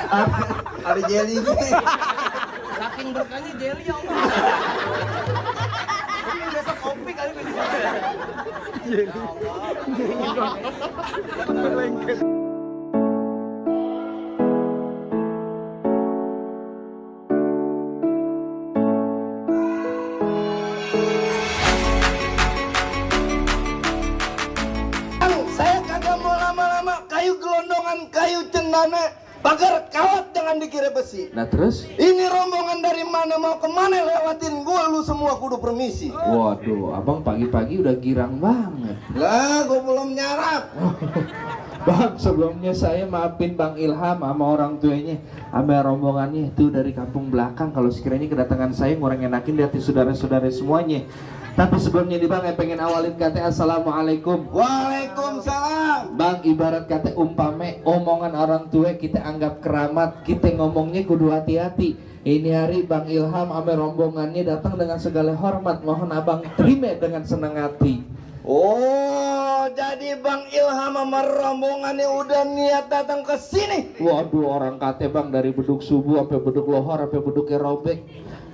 Ada jelly gitu. Saking berkahnya jelly ya Allah. Ini besok kopi kali ini. Jelly. Saya kagak mau lama-lama, kayu gelondongan, kayu cendana, pagar kawat jangan dikira besi. Nah terus? Ini rombongan dari mana mau kemana lewatin gua, lu semua kudu permisi. Waduh, abang pagi-pagi udah girang banget. Lah, gua belum nyarap. Bang, sebelumnya saya maafin Bang Ilham sama orang tuanya, sama rombongannya itu dari kampung belakang. Kalau sekiranya kedatangan saya ngurang enakin di hati saudara-saudara semuanya. Tapi sebelumnya nih Bang, pengen awalin kata assalamualaikum. Waalaikumsalam. Bang, ibarat kata umpame omongan orang tua kita anggap keramat, kita ngomongnya kudu hati-hati. Ini hari Bang Ilham sama rombongannya datang dengan segala hormat, mohon abang terima dengan senang hati. Oh, jadi Bang Ilham sama rombongannya udah niat datang ke sini. Waduh, orang kate Bang dari beduk subuh sampai beduk lohor sampai beduk robek.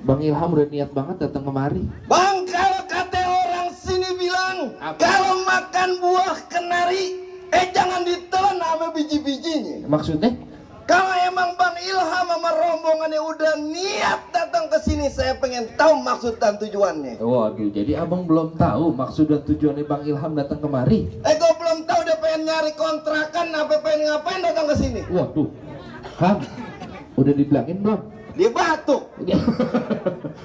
Bang Ilham udah niat banget datang kemari. Bang, kalau kata orang sini bilang, kalau makan buah kenari, jangan ditelan sama biji-bijinya. Maksudnya? Kalau emang Bang Ilham sama rombongannya udah niat datang ke sini, saya pengen tahu maksud dan tujuannya. Waduh, jadi abang belum tahu maksud dan tujuannya Bang Ilham datang kemari? Gue belum tahu dia pengen nyari kontrakan, apa pengen ngapain datang ke sini? Waduh, Ham, udah dibilangin belum? Dia batuk.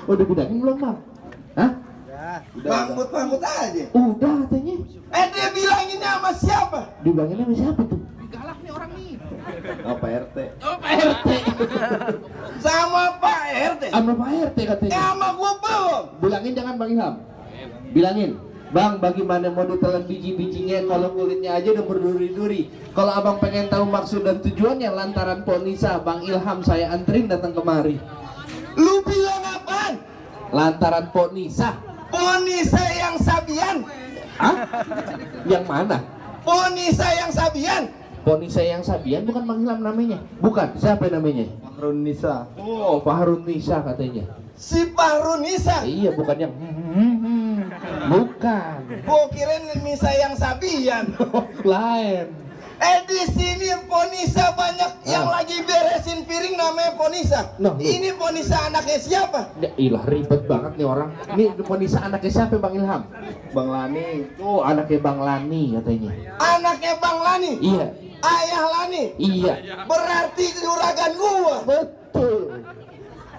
Udah bilangin belum Bang? Hah? Manggut-manggut aja. Udah katanya. Dia bilanginnya sama siapa? Dibilanginnya sama siapa tuh? Galak nih orang nih. Oh, Pak RT. Oh, Pak RT. Sama Pak RT. Sama Pak RT katanya. Sama gua belum. Bilangin jangan Bang Ilham. Bilangin, Bang, bagaimana mau ditelan biji-bijinya kalau kulitnya aja udah berduri-duri. Kalau abang pengen tahu maksud dan tujuannya lantaran Ponisa, Bang Ilham saya anterin datang kemari. Lu bilang apaan? Lantaran Ponisa. Ponisa yang Sabian. Hah? Yang mana? Ponisa yang Sabian. Ponisa yang Sabian bukan Bang Ilham namanya. Bukan, siapa namanya? Fahrun Nisa. Oh, Fahrun Nisa katanya. Si Fahrun Nisa. Iya, bukan yang bukan. Gua kirain Nisa yang Sabian. Lain. Di sini Ponisa banyak yang lagi beresin piring namanya Ponisa. Nah, ini Ponisa anaknya siapa? Ya, ilah ribet banget nih orang. Ini Ponisa anaknya siapa Bang Ilham? Bang Lani. Oh, anaknya Bang Lani katanya. Anaknya Bang Lani. Iya. Ayah Lani. Iya. Berarti juragan gua. Betul.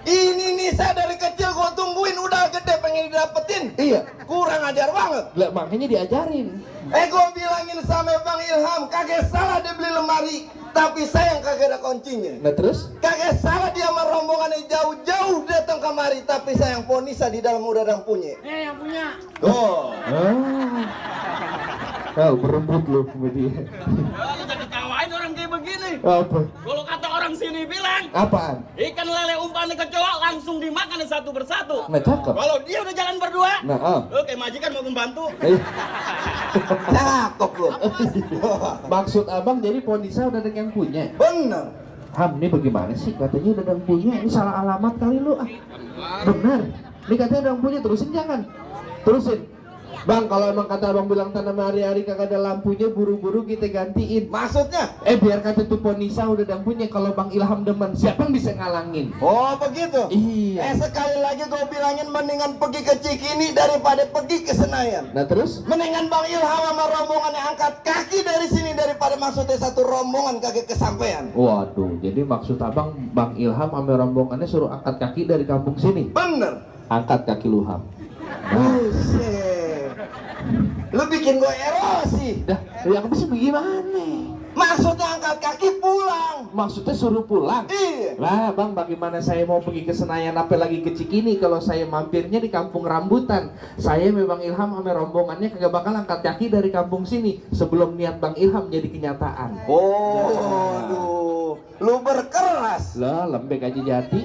Ini Nisa dari kecil gua tungguin udah gede pengen didapetin. Iya. Kurang ajar banget. Lah makanya diajarin. Gua bilangin sama Bang Ilham, kagak salah dia beli lemari, tapi sayang kagak ada kuncinya. Nah terus? Kagak salah dia sama rombongannya jauh-jauh datang kemari, tapi sayang Ponisa di dalam udah ada yang punya. Yang punya. Oh. Oh, berebut lu sama dia. Lu jadi tawain orang kayak begini. Apa? Kalau kata orang sini bilang, Apaan? ikan lele umpan kecoa langsung dimakan satu persatu. Nah cakep. Kalau dia udah jalan berdua, Nah, oke majikan mau membantu. Cakep lu. Maksud abang jadi Ponisa udah ada yang punya? Bener. Ham, ini bagaimana sih? Katanya udah ada yang punya, ini salah alamat kali lu ah. Benar. Ini katanya ada yang punya, terusin jangan. Terusin. Bang, kalau emang kata abang bilang tanam hari-hari kagak ada lampunya, buru-buru kita gantiin. Maksudnya? Biar kata tuh Ponisa udah ada yang punya, kalau Bang Ilham demen, siapa yang bisa ngalangin? Oh begitu? Iya. Sekali lagi gue bilangin mendingan pergi ke Cikini daripada pergi ke Senayan. Nah terus? Mendingan Bang Ilham sama rombongannya angkat kaki dari sini daripada maksudnya satu rombongan kagak kesampaian. Waduh, jadi maksud abang Bang Ilham sama rombongannya suruh angkat kaki dari kampung sini? Bener. Angkat kaki lu Ham. Buset. Lu bikin gue erosi. Dah, yang bisa bagaimana? Maksudnya angkat kaki pulang. Maksudnya suruh pulang? Iya. Lah bang, bagaimana saya mau pergi ke Senayan apalagi ke Cikini kalau saya mampirnya di kampung rambutan. Saya memang Ilham sama rombongannya kagak bakal angkat kaki dari kampung sini sebelum niat Bang Ilham jadi kenyataan. Oh, aduh. Lu berkeras. Lah, lembek aja jadi.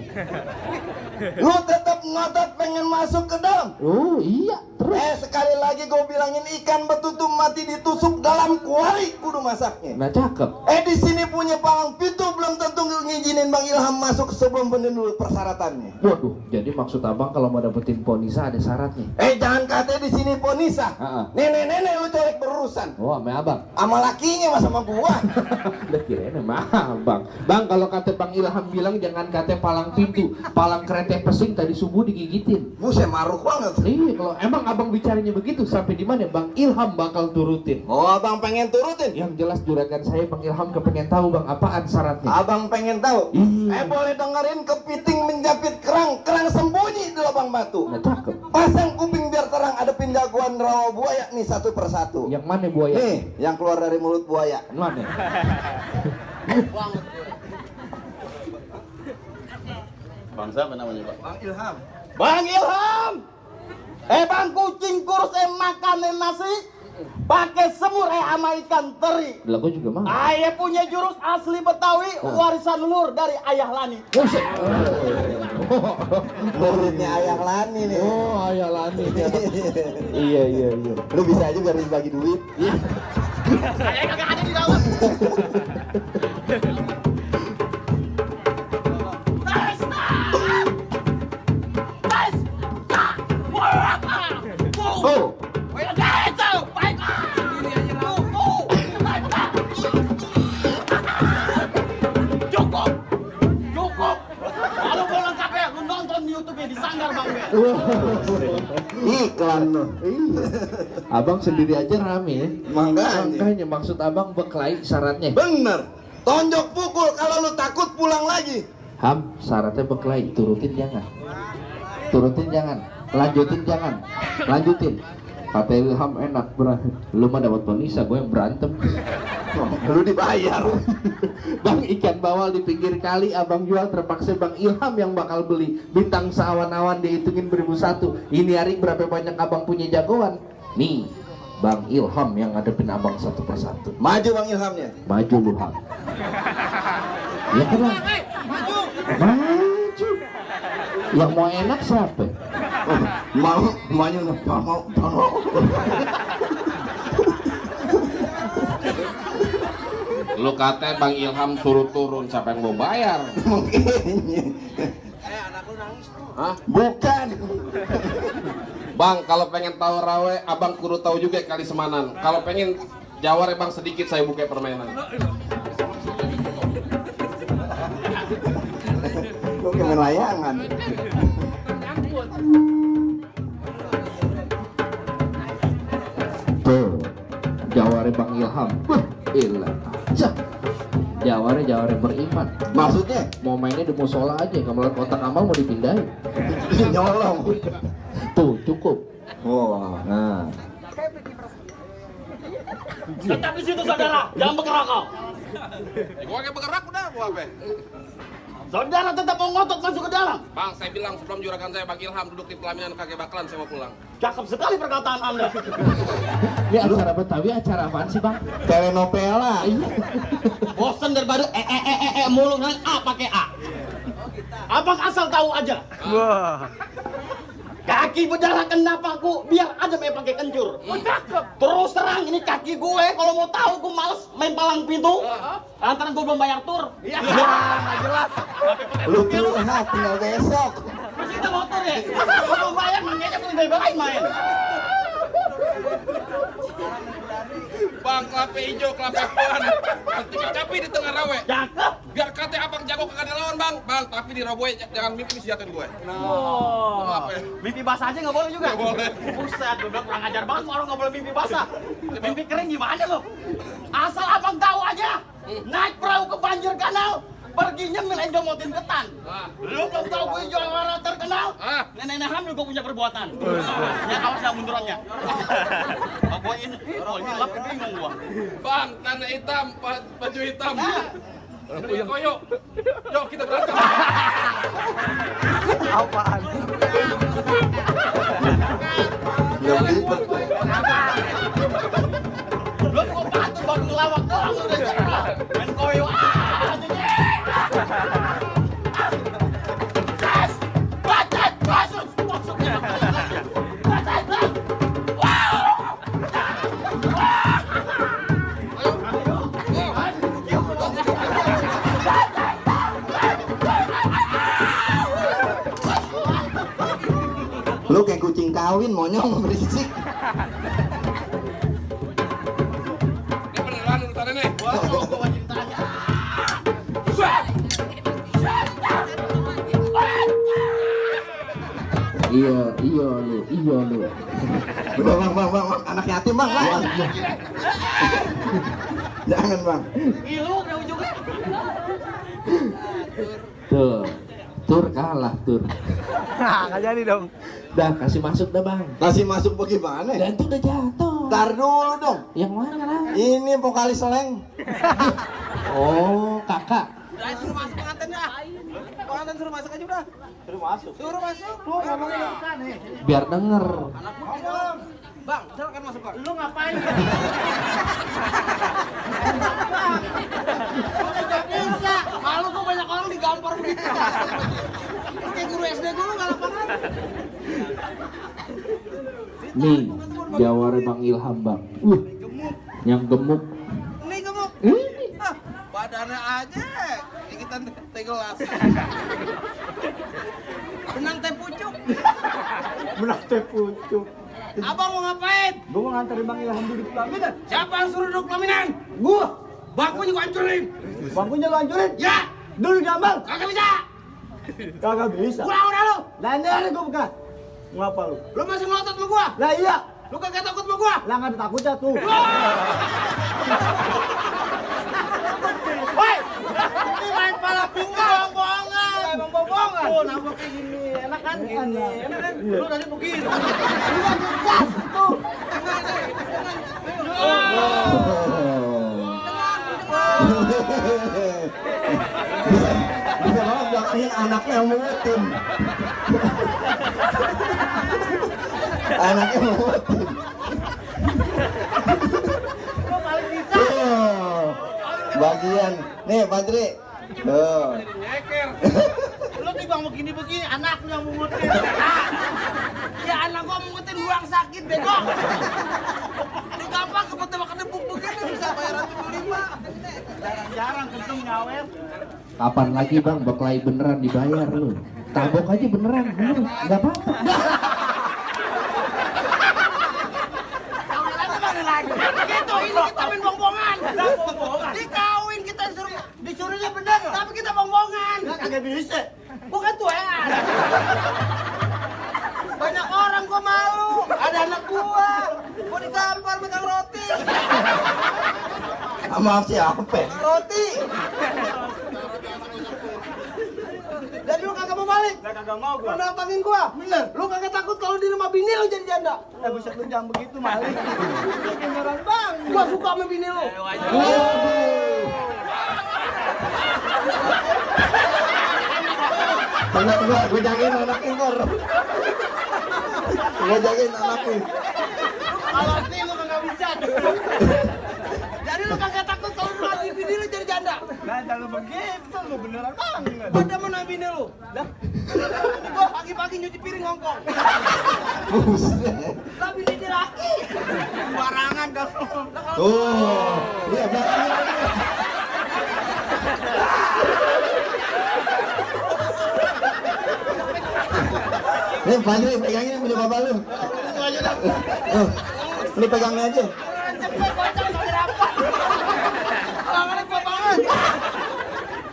Lu tetap ngotot pengen masuk ke dalam. Oh iya, terus. Sekali lagi gue bilangin ikan betutu mati ditusuk dalam kuali kudu masaknya. Nah cakep. Di sini punya palang pintu belum tentu ngizinin Bang Ilham masuk sebelum penuhi dulu persyaratannya. Waduh, jadi maksud abang kalau mau dapetin Ponisa ada syaratnya? Jangan katanya di sini Ponisa. Nenek-nenek lu colek berurusan. Oh, sama abang. Sama lakinya mas sama gua. Udah kirain sama abang. Bang, kalau kata Bang Ilham bilang jangan kata palang pintu, palang kereta pesing tadi subuh digigitin. Buset maruk banget. Iya, kalau emang abang bicaranya begitu sampai di mana Bang Ilham bakal turutin? Oh abang pengen turutin? Yang jelas juragan saya Bang Ilham kepengen tahu Bang apaan syaratnya. Abang pengen tahu? Iya. Boleh dengerin kepiting menjapit kerang sembunyi di lubang batu. Nah, cakep. Pasang kuping biar terang, ada jagoan rawa buaya nih satu persatu. Yang mana buaya? Nih, yang keluar dari mulut buaya. Mana? Bang siapa namanya Pak? Bang Ilham. Bang Ilham! Bang kucing kurus makanin nasi pakai semur sama ikan teri. Lah gua juga mau. Ayah punya jurus asli Betawi, warisan leluhur dari Ayah Lani. Muridnya Ayah Lani nih. Oh, Ayah Lani. Iya. Lu bisa aja biar bagi duit. Ayah kagak ada di dalam. Oh. Cukup. Kalau mau lengkap ya, lu nonton di YouTube ya di Sanggar Bang. Iklan lu. Abang sendiri aja rame ya. Makanya. Maksud abang berkelahi syaratnya. Bener. Tonjok pukul kalau lu takut pulang lagi. Ham, syaratnya berkelahi, turutin jangan. Turutin jangan. Lanjutin jangan. Lanjutin. Kata Ilham enak berantem. Lu mah dapat Ponisa, gue yang berantem. Lu dibayar. Bang, ikan bawal di pinggir kali abang jual, terpaksa Bang Ilham yang bakal beli. Bintang seawan-awan dihitungin 1001. Ini hari berapa banyak abang punya jagoan? Nih, Bang Ilham yang ngadepin abang satu persatu. Maju Bang Ilhamnya. Maju lu Ham. Ya kan Bang? Maju. Yang mau enak siapa? Mau mau. Lu kata Bang Ilham suruh turun, siapa yang mau bayar? Mungkin. Hah? Bukan. Bang, kalau pengen tahu rawe, abang kudu tahu juga kali semanan. Kalau pengen jawar bang sedikit saya buka permainan. Lu kemen layangan. Tuh, jaware Bang Ilham. Ilah. Jaware beriman. Maksudnya? Mau mainnya di musola aja, nggak melihat kotak amal mau dipindahin. Nyolong. Tuh, cukup. Oh, nah. Tetap di situ saudara, jangan bergerak kau. Gua kayak bergerak udah, gua apa? Saudara tetap mau ngotot masuk ke dalam. Bang, saya bilang sebelum juragan saya Bang Ilham duduk di pelaminan kakek bakalan saya mau pulang. Cakep sekali perkataan Anda. Ini acara Betawi, acara apaan sih Bang? Telenovela. Bosan daripada mulu kan A pakai A. Abang asal tahu aja. Wah. Kaki berdarah kendapaku biar aja main pakai kencur. Terus terang ini kaki gue kalau mau tahu gue males main palang pintu. Antara gue belum bayar tur. Iya. Nggak jelas. Lu curhat tinggal besok. Terus itu motor ya. Gue belum bayar makanya gue bebas main. Bang, kelapa hijau, kelapa puan. Ketika capi di tengah rawe. Cakep. Biar kata abang jago kagak lawan bang. Bang, tapi di rawe jangan mimpi senjatain gue. Oh. Apa ya? Mimpi basah aja nggak boleh juga. Nggak boleh. Buset, gue bilang kurang ajar banget orang nggak boleh mimpi basah. Mimpi kering gimana lo? Asal abang tahu aja. Naik perahu ke banjir kanal, perginya melenjong motin ketan. Lu belum tahu gue juara terkenal? Nenek hamil gue punya perbuatan. Ya awas ya mundurannya. Gue ini lap bingung gua. Bang, tanah hitam, baju hitam. Koyo. Yuk kita berantem. Apaan? Yang ribet. Lu kok patuh baru ngelawak doang udah nyerah. Main koyo aja nih. Tes! Bacet! Kasus! Maksudnya. Tes! Wow! Tes! kawin monyong berisik. Ini beneran urusannya nih. Wah, gua ceritanya. Iya lu. Bang, anak yatim bang. Jangan bang. Ilu udah ujungnya. Tur kalah tur. Nah, nggak jadi dong. Dah kasih masuk dah bang. Kasih masuk bagaimana? Dan itu udah jatuh. Ntar dulu dong. Yang mana lah? Ini vokalis seleng. Oh kakak. Udah suruh masuk pengantin dah. Pengantin suruh masuk aja udah. Suruh masuk. Tuh ngomongin kan nih. Biar denger. Bang, silakan masuk bang. Lu ngapain? Bisa. Malu kok banyak orang digampar begitu. Kayak guru SD dulu nggak lapangan. Nih jawara Bang Ilham bang. Yang gemuk. Ini gemuk. Ini. Ah, badannya aja. Ikitan teh gelas. Benang teh pucuk. Menang teh pucuk. Abang mau ngapain? Gue mau nganterin Bang Ilham duduk pelaminan. Siapa yang suruh duduk pelaminan? Gua. Bangkunya gua hancurin. Bangkunya lu hancurin. Ya, Dulu gambar. kagak bisa. Kagak bisa. Pulang udah lu. Nanya gua bukan. Ngapa lu? Lu masih ngotot sama gua? Lah iya. Lu kagak takut sama gua? Lah enggak ada takutnya tuh. Woi! Ini main pala pinggang, bohongan. Emang bohongan. Oh, nambah kayak gini. Enak kan? Gini. Enak kan? Lu tadi begitu. Bisa banget belakangin anaknya yang mengutin. Anaknya mengutin. Lu paling bisa. Bagian. Nih, Fadri. Tuh. Lu timbang begini-begini, anaknya yang mengutin. Ya anak gua mengutin buang sakit bego. Ini gampang kebet-bet kedebuk begini bisa bayaran 75. Jarang-jarang kentung nyawer. Kapan lagi bang berkelahi beneran dibayar lu? Tabok aja beneran, bener. Nggak apa-apa. Sawerannya mana lagi? Gitu, ini kita main bongbongan. Dikawin kita disuruhnya bener, tapi kita bongbongan. Kagak bisa. Bukan tuaan. Banyak orang gua malu. Ada anak gua. Gua digampar megang roti. Sama siapa? Megang roti. Jadi lu kagak mau balik? Kagak mau Lu nantangin gua? Bener. Lu kagak takut kalau di rumah bini lu jadi janda? Buset lu jangan begitu, Malik. Beneran bang. Gua suka sama bini lu. Tengah, gue jagain anaknya kor. Gue jagain anaknya. Kalau sih lu kagak bisa. Jadi lu kagak takut kalau di rumah bini lu jadi janda? Nah, jangan begitu, lu beneran banget. Pada mana bini lu? Lah, gua pagi-pagi nyuci piring ngongkong. Lah bini dia laki. Barangan kalau. Oh, iya belakangnya. Nih, Fadri, pegangin punya bapak lu. Lu pegangnya aja. Cepet kocak mau dirapat. Tangannya kuat banget.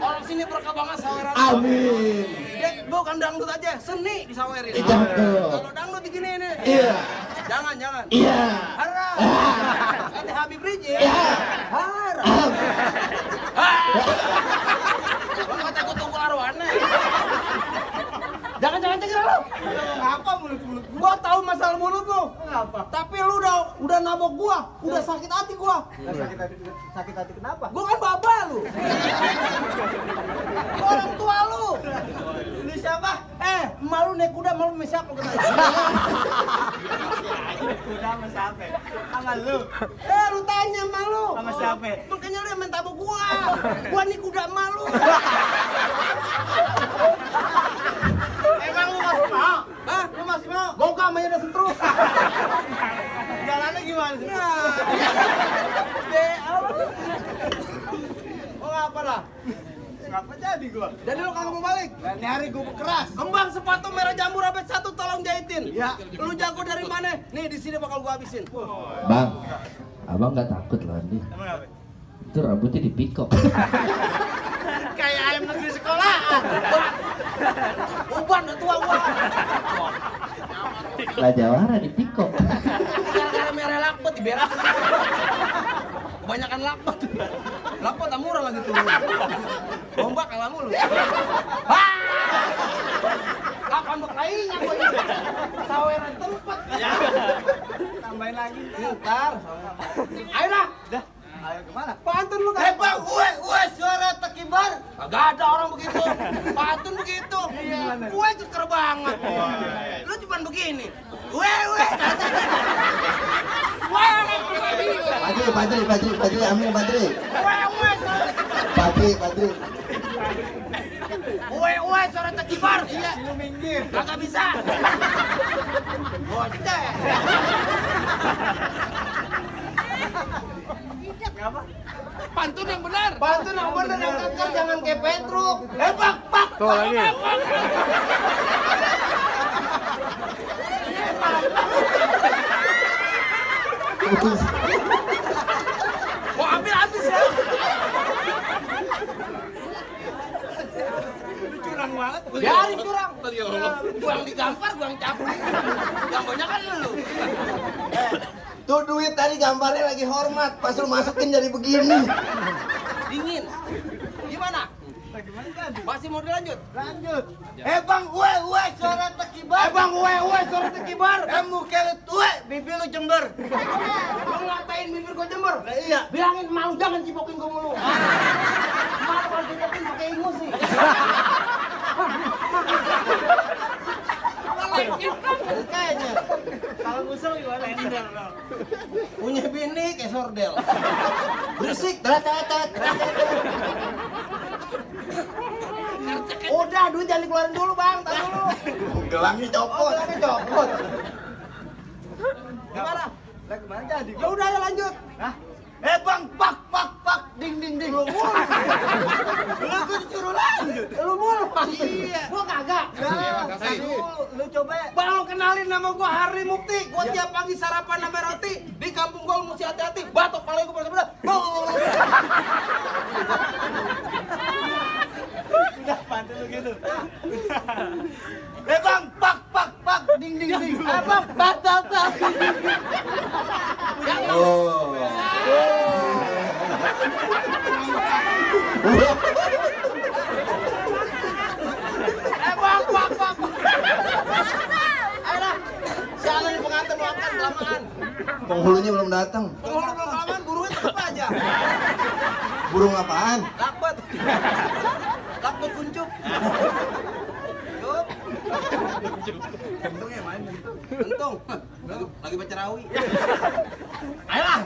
Orang sini berkah banget saweran. Amin. Dia bukan dangdut aja, seni disawerin. Cakep. Kalau dangdut begini ini. Iya. Jangan. Iya. Harap. Kata Habib Rizik. Iya. Harap. Bapak takut tunggu arwana. Jangan cekir lu. Ngapa mulut-mulut? Gua tahu masalah mulut lu. Ngapa? Tapi lu udah nabok gua, udah sakit hati gua. Sakit hati kenapa? Gua kan baba lu. Gua orang tua lu. Lu siapa? Emak lu naik kuda, malu sama siapa kena? Udah sama siapa? Sama lu. Lu tanya sama lu. Sama siapa? Makanya lu yang main tabok gua. Gua nih kuda malu. Emang lu masih mau? Hah? Lu masih mau? Gua gak main ada setruk. Jalannya gimana sih? Oh apa dah? Ngapa jadi gua? Jadi lu kagak mau balik? Lain hari gua keras. Kembang sepatu merah jambu robek 1 tolong jahitin. Ya. Lu jago dari mana? Nih di sini bakal gua habisin. Bang, abang nggak takut loh Andi. Emang apa? Itu rambutnya dipikok. Kayak ayam negeri sekolahan. Uban udah tua gua. Lah Jawara dipikok. Gara-gara merah lakpet diberak. Kebanyakan lakpet. Lakpet tak murah lagi tuh. Ombak kalah mulu. Kapan berkainya gua ini? Saweran tempat. Tambahin lagi. Ntar. Ayo lah. Dah. Ayo kemana? Pantun lu kan? Bang, suara tekibar. Kagak ada orang begitu. Pantun begitu. Gue keker banget. Lu cuman begini. Padri, Amin Padri. Padri. Suara tekibar. Iya. Lu minggir. Kagak bisa. Bocah. Pantun yang benar yang keker, jangan kayak Petruk. Pak. Tuh lagi. Mau ambil habis ya. Curang banget. Biarin curang. Gua yang digampar, gua yang capek. Gambarnya kan lu. Tuh duit tadi gambarnya lagi hormat, pas lu masukin jadi begini. Dingin. Gimana? Masih mau dilanjut? Lanjut. Bang, suara tekibar. Suara tekibar. Kamu kelet bibir lu jember. Lu ngatain bibir gua jember? Nah, iya. Bilangin mau jangan cipokin gua mulu. Mau kalau cipokin pakai ingus sih. Kayaknya. Kalau ngusel gimana? Punya bini kayak sordel. Berisik, tet. Udah, duit jangan dikeluarin dulu bang, tar dulu. Gelangnya copot. Gimana? Lah gimana jadi? Ya udah ya lanjut. Hah? Bang, pak, ding. Lu mulu. Lu gua disuruh lanjut. Lu mulu. Iya. Gua kagak. Lu coba. Bang, lu kenalin nama gua Hari Mukti. Gua tiap pagi sarapan sama roti. Di kampung gua lu mesti hati-hati. Batok paling gua bener-bener. Udah pantun lu gitu. Bang, pak, ding. Bang, pak. Oh. Bang, pak. Ayolah, sialan nih pengantin lu akan kelamaan. Penghulunya belum datang. Penghulu belum kelamaan, burungnya tetep aja. Burung apaan? Lakbet kuncup. Untungnya main. Untung. Lagi baca rawi. Ayolah.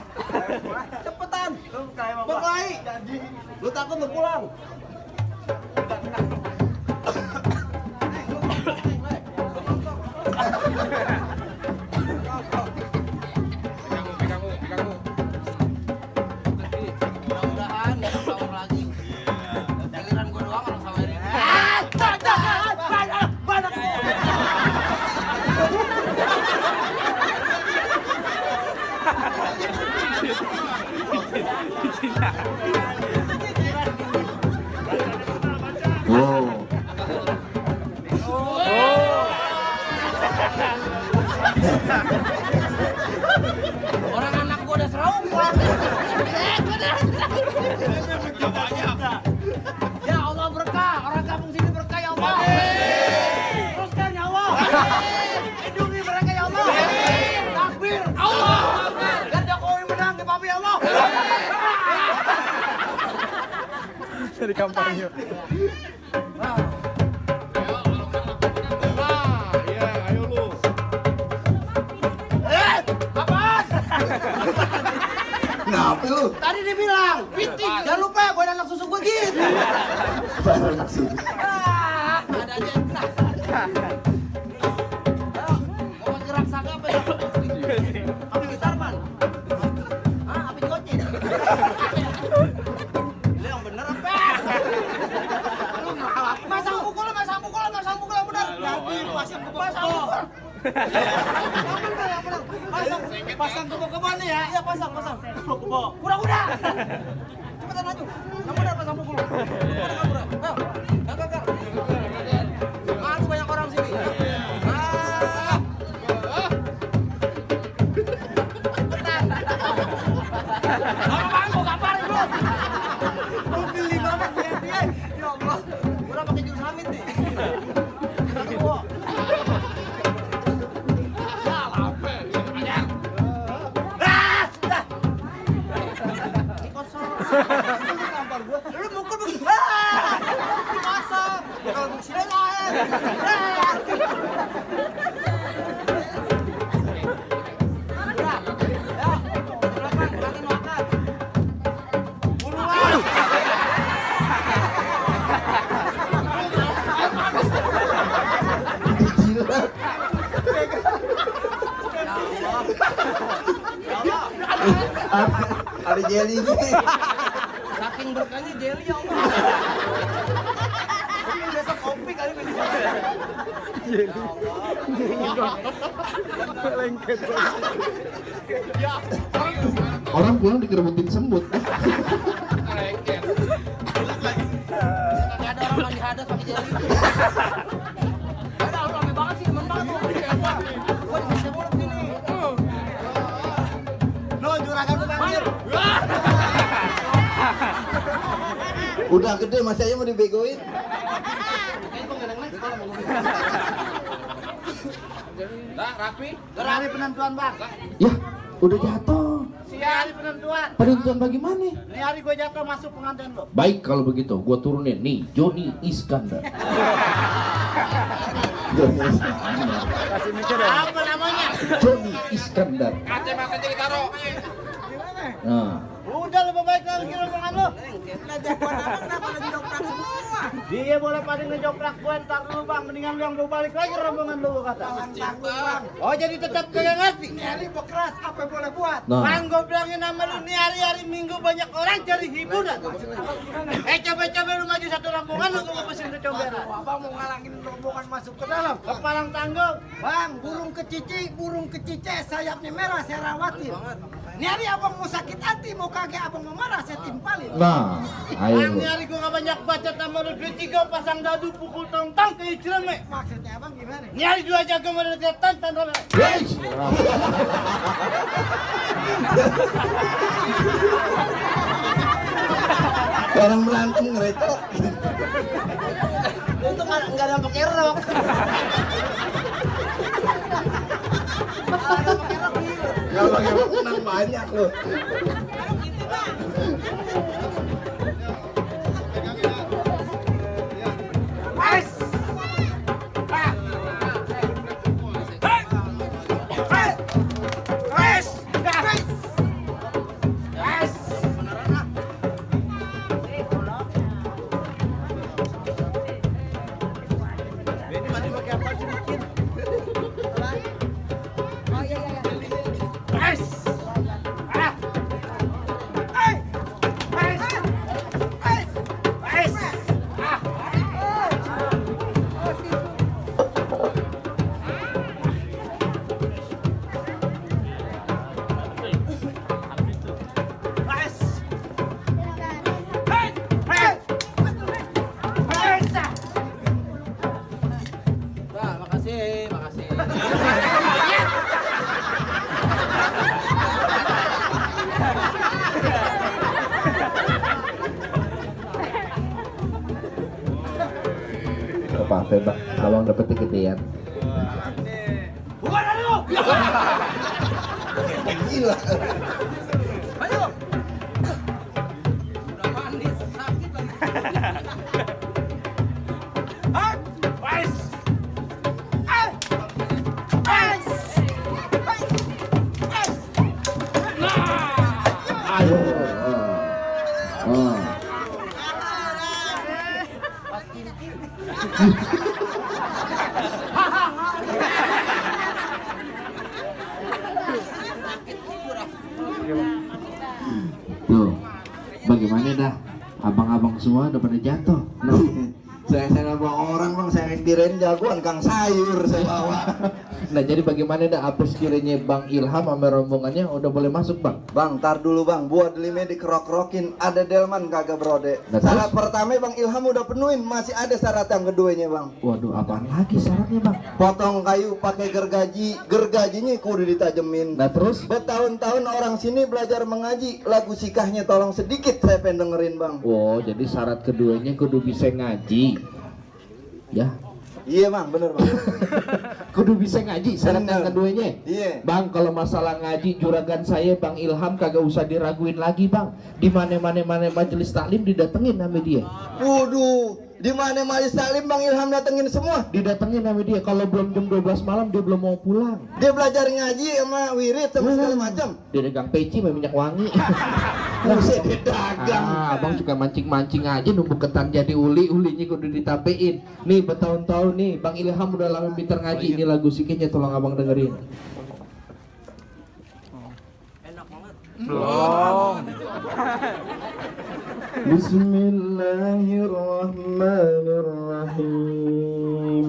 Cepetan. Berkelahi. Lu takut lu pulang. Mudah-mudahan nggak sawar lagi. Giliran gua doang orang sawarin. Banyak. Wow. Orang anak gua udah seraupan. Ya Allah berkah, orang kampung sini berkah ya Allah. Teruskan ya Allah. Lindungi mereka ya Allah. Takbir. Allah. Biar Jokowi menang di papi ya Allah. Dari kampanye. Apaan? Kenapa lu? Tadi dibilang, jangan lupa gue ada anak susu gue gitu. Baru maksud. Ada aja. Mau pakai raksasa apa ya? Api gitar, Man? Hah? Api gocin? Lu yang bener apa? pasang ke bawah. Pasang ke bawah nih ya. Iya pasang. Ke bawah. Kuda. Cepetan maju. Kamu udah pasang pukul. Kuda. Ayo. Gak. Aduh banyak orang sini. Bang, kok kaparin lu? Lu geli banget dia. Ya Allah. Udah pakai jurus hamid nih. Lu mukul begitu. Dipasang. Kalau begini lain. Ada jelly ini. Saking berkahnya jelly ya Allah. Mungkin besok kopi kali ini. Lengket. Orang pulang dikerebutin semut. Gak ada orang lagi hadas pakai jelly. Ada orang banget sih, temen banget. Gua dikasih mulut gini. No, juragan lu banjir. Udah gede masih aja mau dibegoin. Kayaknya gua nggak naik sekolah mau ngomong. Dah, rapi. Hari penentuan bang. Ya, udah jatuh. Hari penentuan. Penentuan bagaimana? Ini hari gue jatuh masuk pengantin lo. Baik kalau begitu, gua turunin nih Joni Iskandar. Kasih mikir ya. Apa namanya? Joni Iskandar. Kacamata jadi taruh. Gimana? Nah, Udah lebih baik lagi rombongan lo. Belajar buat apa kenapa lagi joprak semua? Dia boleh pada ngejoprak gue ntar dulu bang. Mendingan lu yang gue balik lagi rombongan lu kata. Bang. Oh jadi tetap kagak ngerti? Ini hari bekeras apa yang boleh buat? nah. Bang gue bilangin sama lu nih hari-hari Minggu banyak orang cari hiburan. Coba-coba lu maju satu rombongan lu gue pesin ke comberan. Abang mau ngalangin rombongan masuk ke dalam. Kepalang tanggung. Bang burung kecici sayapnya merah saya rawatin. Ini hari abang mau sakit hati mau kagak abang mau marah saya timpalin. Nah, ayo. Bang, ini hari gua gak banyak baca sama lu duit 3 pasang dadu pukul tong-tong ke Icreme. Maksudnya abang gimana? Ini hari 2 jago model ketan tanda. Guys. Orang berantem ngeretok. Itu kan enggak ada pakai rok. Kalau pakai rok menang banyak loh. Apa-apa bang, abang dapet kegedean. Bukan dari lu. Gila. Ayo. Udah manis, sakit lagi. Wais. Ayo. Tuh, bagaimana dah? Abang-abang semua udah pada jatuh. Saya nggak bawa orang bang, saya yang kirain jagoan Kang Sayur saya bawa. Nah jadi bagaimana dah apa sekiranya Bang Ilham sama rombongannya udah boleh masuk Bang? Bang, tar dulu bang, buat delime dikerok-kerokin, ada delman kagak brode. Nah, Syarat terus? pertama Bang Ilham udah penuhin, masih ada syarat yang keduanya bang. Waduh apaan lagi syaratnya Bang? Potong kayu pakai gergaji, gergajinya kudu ditajemin. Nah terus? Bertahun-tahun orang sini belajar mengaji, lagu sikahnya tolong sedikit saya pengen dengerin bang. Oh jadi syarat keduanya kudu bisa ngaji. Ya. Iya bang, bener bang. Kudu bisa ngaji syarat yang Bener. keduanya. Iya. Bang kalau masalah ngaji juragan saya Bang Ilham kagak usah diraguin lagi Bang. Di mana majelis taklim didatengin sama dia. Waduh, di mana majelis taklim Bang Ilham datengin semua. Didatengin sama dia kalau belum jam 12 malam dia belum mau pulang. Dia belajar ngaji sama wirid sama segala macam. Dia dagang peci sama minyak wangi. Buset, dia dagang. Abang suka mancing-mancing aja numpuk ketan jadi ulinya kudu ditapein. Nih bertahun-tahun nih Bang Ilham udah lama pintar ngaji. Ini lagu sikitnya tolong abang dengerin. Bismillahirrahmanirrahim.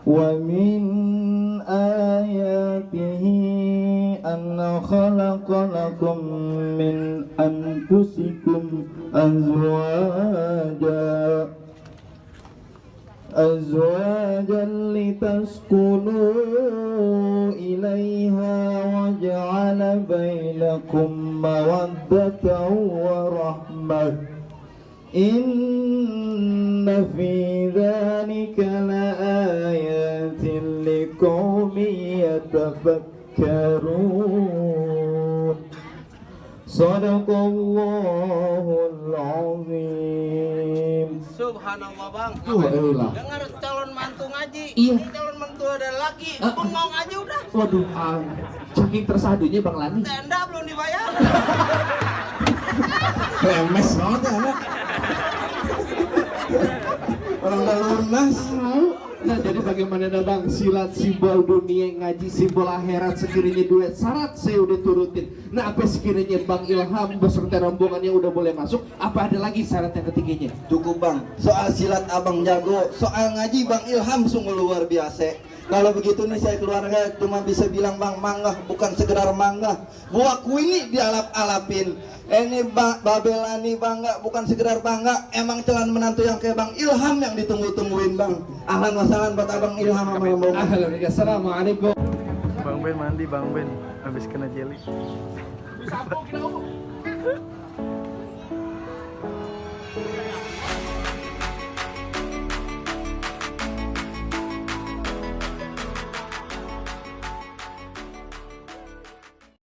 Wa min ayatihi an khalaqa lakum min anfusikum azwajan litaskunu ilaiha wa ja'ala bainakum mawaddatan wa rahmah. Inna fi dzalika laayatin liqaumin yatafakkarun. Shadaqallahul azim. Subhanallah bang. Wah, Dengar calon mantu ngaji. Iya. Ini calon mantu ada laki. Bengong aja udah. Waduh, saking tersadunya Bang Lani. Tenda belum dibayar. Lemes banget ya anak. Orang udah lunas. Nah jadi bagaimana dah Bang, silat simbol dunia ngaji simbol akhirat sekiranya duet syarat saya udah turutin. Nah apa sekiranya Bang Ilham beserta rombongannya udah boleh masuk, apa ada lagi syarat yang ketiganya? Cukup bang, soal silat abang jago, soal ngaji Bang Ilham sungguh luar biasa. Kalau begitu nih saya keluarga cuma bisa bilang bang mangga, bukan sekedar mangga. Buah kuini dialap-alapin. Ini Babelani bangga, bukan sekedar bangga. Emang calon menantu yang kayak Bang Ilham yang ditunggu-tungguin bang. Ahlan wasalan buat abang Ilham sama rombongan. Assalamualaikum. Bang Ben mandi, Bang Ben habis kena jelly.